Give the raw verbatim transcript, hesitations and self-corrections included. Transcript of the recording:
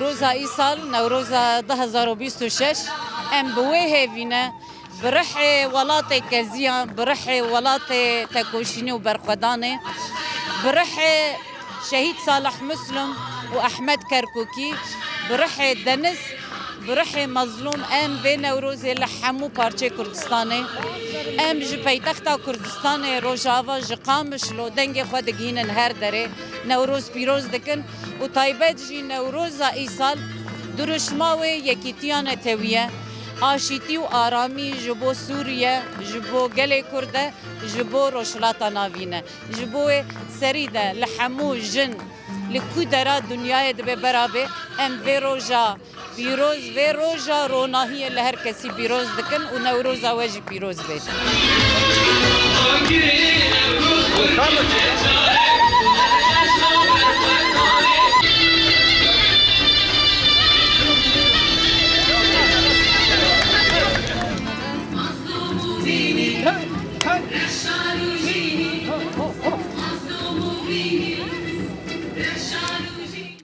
Newroza îsal, Newroza du hezar û bîst û şeş, em bi wê hêvî ne, bi rihê welatê keziyan, bi rihê welatê tekoşînê û berxwedanê, bi rihê Şehîd Salih Muslim û Ehmed Kerkûkî, bi rihê Deniz, bi rihê Mezlûm, em vê Newrozê li hemû parçeyê Kurdistanê, em ji paytexta Kurdistanê, Rojava, ji Qamişlo dengê xwe digihînin her derê, Newroz pîroz dikin û taybet jî Newroza îsal duruşma wê yekîtiya netewî ye, aşîtî û aramî ji bo Sûriye, ji bo gelê Kurd e, ji bo Rojhilata Navîn e. Ji bo wê serî de li hemû jin li ku dera dinyayê dibe bera bê, em vê roja pîroz, vê roja ronahiyê li her kesî pîroz dikin û Newroza we jî pîroz bê.